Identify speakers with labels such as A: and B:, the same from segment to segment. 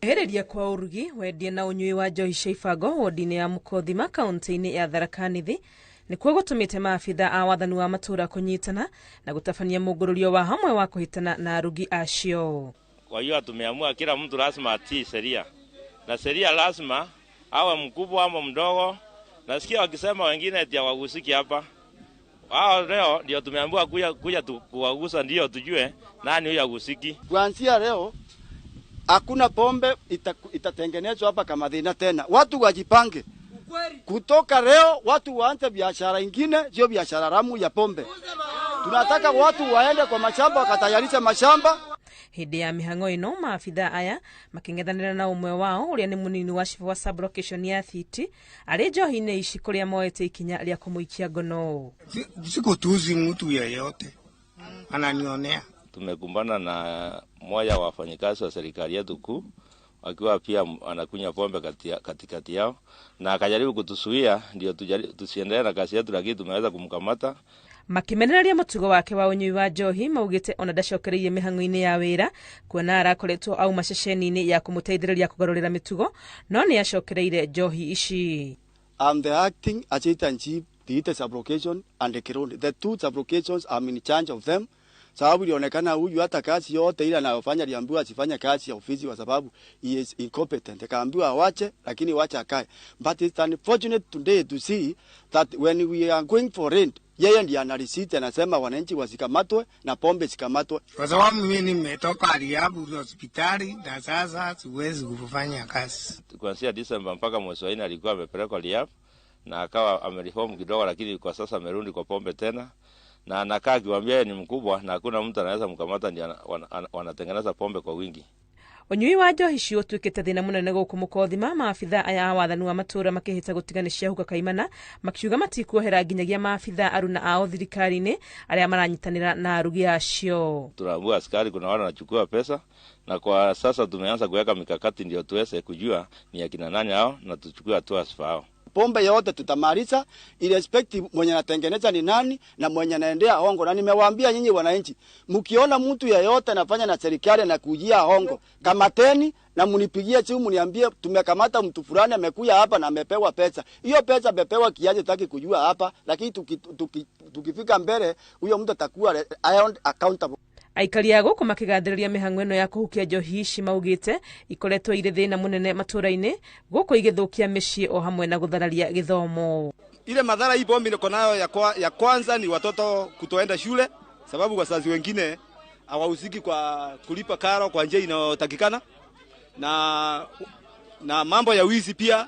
A: Kwehereria kwa ũrugi, wendia na ũnyui wa njohi cia ibango wodi-inĩ ya Mũkothima kaunti-inĩ ya Tharaka Nithi nĩkuo gũtũmĩte maabitha a wathani wa matũũra kũnyitana na gũtabania mũngũrũrio wa hamwe wa kũhĩtana na arugi acio.
B: Kwa hiyo tumeamua kila mtu lazima atii sheria, na sheria lazima awe mkubwa ama mdogo. Nasikia wakisema wengine eti hawagusiki hapa. Hao leo ndio tumeambiwa kuja kuwagusa ndio tujue nani huyu hagusiki.
C: Kuanzia leo hakuna pombe itatengenezwa hapa Kamathina tena. Watu wajipange. Kutoka leo watu waanze biashara ingine, sio biashara haramu ya pombe. Tunataka watu waende kwa mashamba wakatayarisha mashamba.
A: Hĩndĩ ya mĩhang'o ĩno maabitha aya makĩng'ethanĩra na ũmwe wao ũrĩa nĩ mũnini wa cibũ wa sub-location ya Thiti arĩ njohi-inĩ ici kũrĩa moete ikinya rĩa kũmũikia ngono.
D: Sikutuzi mtu yeyote ananionea.
B: Tumekumbana na mmoja wa wafanyikazi wa serikali yetu kuu akiwa pia anakunywa pombe katikati yao, na akajaribu kutuzuia ndio tusiendelee na kazi yetu, lakini tumeweza kumkamata.
A: Makimenereria mũtugo wake wa ũnyui wa njohi maugĩte ona ndacokereirie mĩhang'o-inĩ ya wĩra kuona arakoretwo auma ceceni-inĩ ya kũmũteithĩrĩria kũgarũrĩra mĩtugo no nĩ acokereire njohi ici.
C: I'm the acting assistant chief the sub-location and the Kirundi. The two sub-locations, I'm in charge of them. Sababu ilionekana huyu hata kazi yote ile anayofanya aliambiwa asifanye kazi ya ofisi kwa sababu he is incompetent. Akaambiwa awache, lakini wacha akae. But it's unfortunate today to see that when we are going for rent, yeye ndiye ana receipt anasema wananchi wasikamatwe na pombe zikamatwe.
D: Kwa sababu mimi nimetoka rehab hospitali na sasa siwezi kufanya kazi.
B: Kuanzia Disemba mpaka mwezi wa 4 alikuwa amepelekwa rehab na akawa amereform kidogo, lakini kwa sasa amerudi kwa pombe tena. Na anakaa akiwaambia yeye ni mkubwa na hakuna mtu anaweza mkamata, ndio wanatengeneza pombe kwa wingi.
A: Ũnyui wa njohi cio ũtuĩkĩte thĩna mũnene gũkũ Mũkothima, maabitha aya a wathani wa matũũra makĩhĩta gũtiganĩcia huka kaimana makiuga matikuohera nginyagia maabitha aruna ao thirikari-inĩ arĩa maranyitanĩra na arugi acio.
B: Tunaambia askari kuna wale wanachukua pesa, na kwa sasa tumeanza kuweka mikakati ndio tuweze kujua ni akina nani hao na tuchukue hatua zifaao.
C: Pombe yote tutamaliza, irrespective mwenye anatengeneza ni nani na mwenye anaendea hongo. Na nimewaambia nyinyi wananchi, mkiona mtu yeyote anafanya na serikali na kujia hongo, kamateni na mnipigie simu mniambie tumekamata mtu fulani amekuja hapa na amepewa pesa. Hiyo pesa amepewa kiaje taki kujua hapa, lakini tukifika mbele huyo mtu atakuwa accountable.
A: Aikari a gũkũ makĩgathĩrĩria mĩhang'o ĩno ya kũhukia njohi ici maugĩte ikoretwo irĩ thĩna mũnene matũũra-inĩ gũkũ igĩthũkia mĩciĩ o hamwe na gũthararia gĩthomo.
E: Ile madhara hii pombe iko nayo ya kwanza ni watoto kutoenda shule, sababu wazazi wengine hawahusiki kwa kulipa karo kwa njia inayotakikana, na mambo ya wizi pia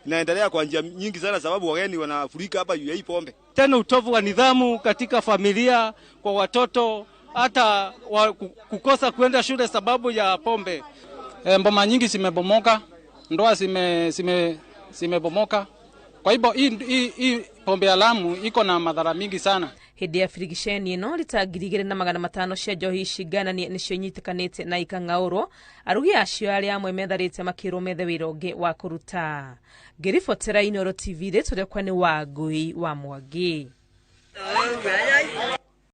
E: inaendelea kwa njia nyingi sana, sababu wageni wanafurika hapa juu ya hii pombe.
F: Tena utovu wa nidhamu katika familia kwa watoto, hata kukosa kuenda shule sababu ya pombe.
G: Mboma nyingi zimebomoka, ndoa zimebomoka. Kwa hivyo hii pombe ya Lamu iko na madhara mingi sana.
A: Hĩndĩ ya birigiceni ĩno rita ngiri igĩrĩ na magana matano cia njohi ici ngananie nĩcio inyitĩkanĩte na ikang'aũrwo. Arugi acio arĩa amwe metharĩte makĩrwo methe wĩra ũngĩ wa kũruta. Ngĩribotera Inooro TV, rĩtwa rĩakwa nĩ Wangũi wa Mwangi.